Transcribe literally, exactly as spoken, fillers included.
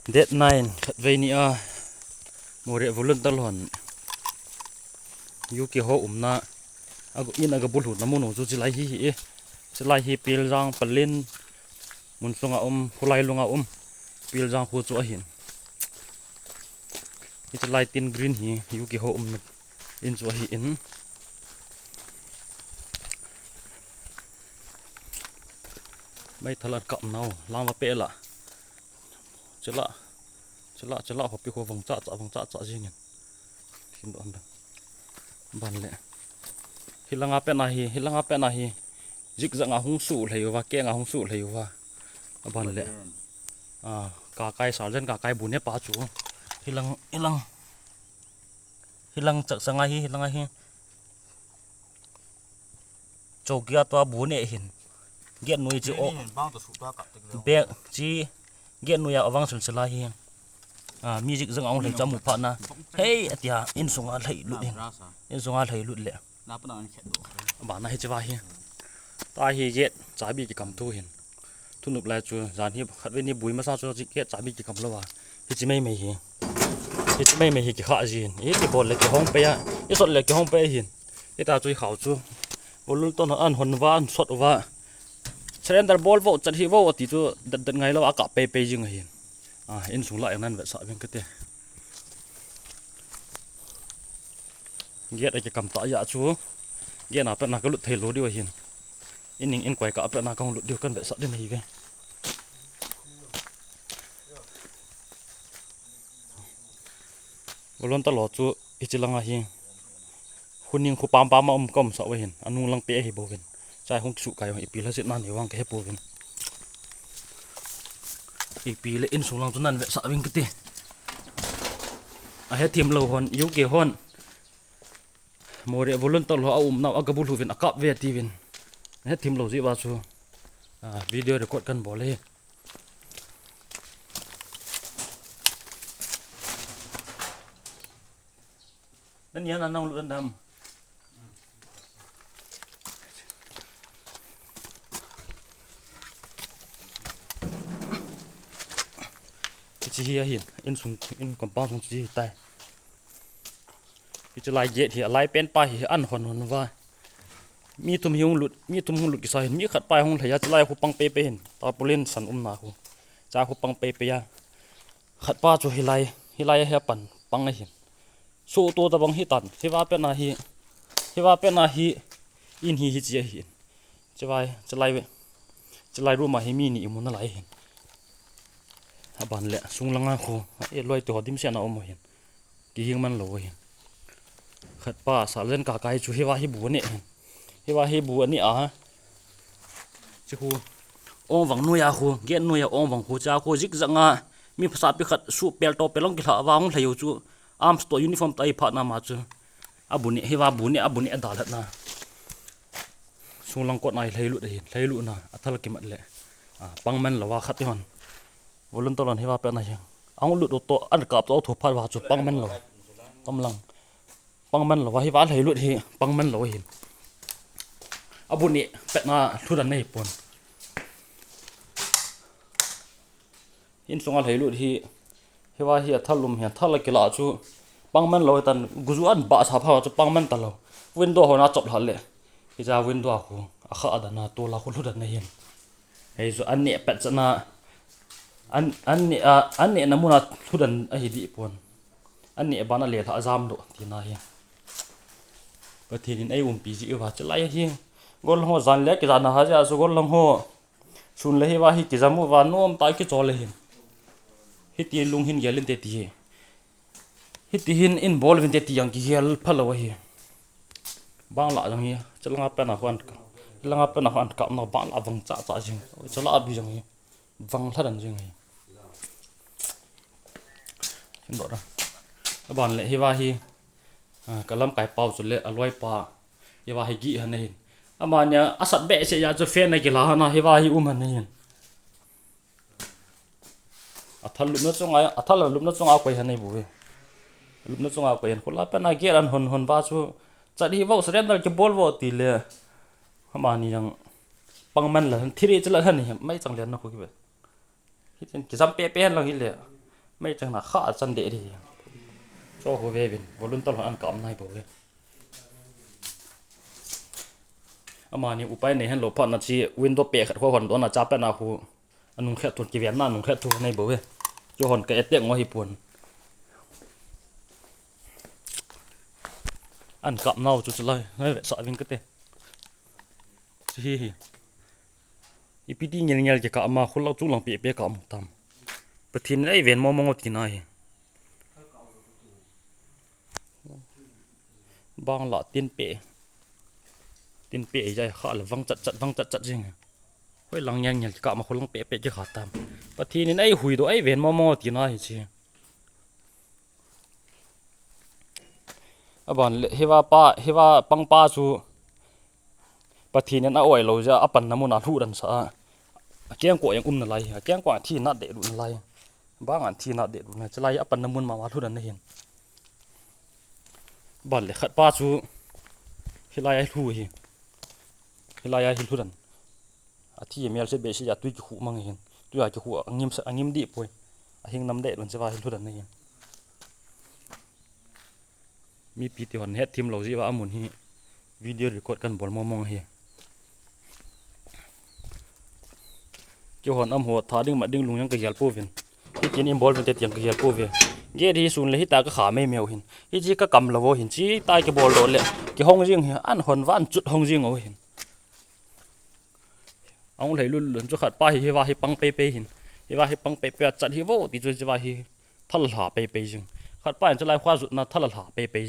Date nine, khatvei ni a, Moreh volunteer hon U K ho umna, a, in a gabulhutna mun u chu chilai hi hi e. Chilai hi Piljang, Palin, mun sunga um, Khulai lunga um, Piljang khu chu ahin. Hiche light in green hi U K ho umna in chu ahin. Meithal an kap nau, lang va pe la. Chila, chila, chila, hopi ho vang cha cha, vang cha cha jingin. Kin don da. Ban le. Hilanga pe na hi, hilanga pe na hi. Zik zanga hung su lhei uva, kenga hung su lhei uva. Ban le. A, ka kai sal jen ka kai bu ne pa chu. Hilang, hilang. Hilang chak sanga hi, hilanga hi. Chokia tua bu ne hin. Get nui chi o. Bang to su tua kap tek le. Be chi get nui a vang sul sila hi. A, music zang ong lhei chamu pha na. Hei, atia, in sunga lhei lut hin. In sunga lhei lut le. Na pa na an khet do. Ba na hi chiva hi. Ta hi get chabi ki kam thu hin. Thunup lai chu jan hi khatvei ni bui masa chu chi ke chabi ki kam lo a. Hichi mai mai hi. Hichi mai mai hi ki kha jin. Iti bol le ki hong pe a. I sot le ki hong pe hin. Ita chu i khau chu. Volunteer hon an hon uva, an sot uva. Surrender bol vo, chat hi vo, ati chu dat dat ngai lo a kap pe pe jing hin. A, in sung la eng nan vetsah veng kate. Get a ki kam ta ya chu. Get na pe na ka lut thei lo diu hin. In ning in koi ka pe na ka hung lut diu kan vetsah din hi ve. Volunteer lo chu hichi langa hi. Huning khu pam pam a um ka um sa ve hin. Anung lang pe hi bo vin. Chai hung su kai ipi la sit na ni wang ka he po vin. Ipi le in sung lang chu nan vetsah veng kate. A he thim lo hon, U K hon. Moreh volunteer ho a um nau a gabulhu vin a kap ve ti vin. A he thim lo ji va chu. A, video record kan bol e. Nan yan an nang lut an dam. Hichi hi ahin, in sung, in compound sung chi tai. Hichi lai get hi, a lai pen pa hi, an hon hon va. Mi thum hi hung lut, mi thum hung lut kisa hin, mi khat pa hung lhei a, chilai khu pang pe pe hin. Tarpaulin san um na khu. Cha khu pang pe pe a. Khat pa chu hilai, hilai a he pan, pang ahin. Su tu ta bang hi tan, hiva pe na hi, hiva pe na hi, in hi hichi ahin. Chivai, chilai ve. Chilai room a hi mi ni imu na lai hin. A ban le, sung langa khu, e loi te ho dim se na um hin. Ki hing man lo hin. Khat pa, sal jen ka kai chu hiva hi bu ne hin. Hiva hi bu ani a. Chi khu. Ong vang nuya khu, get nuya ong vang khu cha khu zik zanga. Mi phasa pi khat su pel to pelong ki hla va hung lhei u chu. Arms to uniform tai pha na ma chu. A bu ne, hiva bu ne, a bu ne a da lhat na. Sunglang kot nai lheilut ahin, lheilut na, a thal kimat le. A, pangman lova khat hon. Volunteer hon hiva pe na hi. Ang lut to, an kap to, tho phat va chu pangman lo. Kamlang. Pangman lova hiva lheilut hi, pangman lo hin. A bu ne, pe na, lhudan nei pon. In sunga lheilut hi, hiva hi a thal um hi, a thal a kila chu, pangman lo tan, guzu an ba sa pha chu pangman ta lo. Window ho na chop lha le. Hi cha window a khu, a kha a dan a, tu la khu lhudan na hin. Hei chu an ne pet chana, an, an ne a, an ne na mun a lhudan a hi di pon. An ne ban a le lha jam do, ti na hi. Pathen in ei umpi ji uva, chilai hi. Gol ho jan le ki jan a ha ja chu gol ho. Sun le hiva hi kijam uva nom ta kichol le hin. Hiti lung hin gel inte ti hi. Hiti hin in bol vinte ti jong kigel phalo hi. Bang la jong hi, chalanga pena ho an ka. Langa pena ho an ka na bang la vang cha cha jing. Chala abi jong hi. Vang lhadan jing hi. Hin do da. Aban le hiva hi. A, ka lamkai pau chu le a loi pa. Hiva hi gi han hin. Amania a sat be se ya chu fan na kila hana hiva hi um han hin. A thal lupna chunga, a thal lupna chunga koi han nei bu ve. Lupna chunga koi han khula pena ger an hon hon va chu. Chat hi vo surrender ki bol vo ti le. Amani jang pangman la han thiri chala han hi mai chang len na khu ki ve. Hitin kijam pe pe hen lang hi le. Mei chang na kha chan de di. Cho ho ve vin, volunteer hon an kap nai bou ve. Amani upai nei hen lou phat na chi window pe khat ho hon don a cha pe na hu. Anung khat thun kiven na anung khat thun nei bou ve. Cho hon ka etek ngo hi pun. An kap nau chu chu lai, ngai ve sa vin ka te. Chi hi hi. Ipi ti ngel ngel ke ka ama khul lau chu lang pe pe ka mu tam. Pathin ei ven mo mo ti na hi. Bang la tin pe. Tin pe jai kha le vang chat chat, vang chat chat jing. Hoi lang ngel ngel ke ka ama khul lang pe pe ke kha tam. Pathin in ei hui do ei ven mo mo ti na hi chi. Aban le hiva pa, hiva pang pa chu Pathin in a oi lou ja, a pan na mun a lhu dan sa a. A keng ko yang um na lai, a keng ko a thi na de lu na lai. Bang an thi na de lu na, chalai a pan na mun ma ma lhu dan na hin. Ban le khat pa chu hilai a lhu hi. Hilai a hi lhu dan. A thi mel se be se ja tui ki khu mang hin. Tui a ki khu a ngim sa, a ngim di poi. A hing nam de lun se va hi lhu dan na hin. Mipi ti hon het thim lou jiva amun hi video record kan bol mo mong hi. Ki hon am ho tha ding ma ding lung yang ka yal po vin. Hi tin in bol vin te tiang ka yal po ve. Ge di sun le hi ta ka kha mei meu hin. Hi chi ka kam lo vo hin chi tai ki bol do le. Ki hong jing hi an hon van chut hong jing o hin. Ang lei lul lun chu khat pa hi hiva hi pang pe pe hin. Hiva hi pang pe pe a chat hi vo ti chu hiva hi thal hla pe pe jing. Khat pa in chu lai khua zut na thal hla pe pe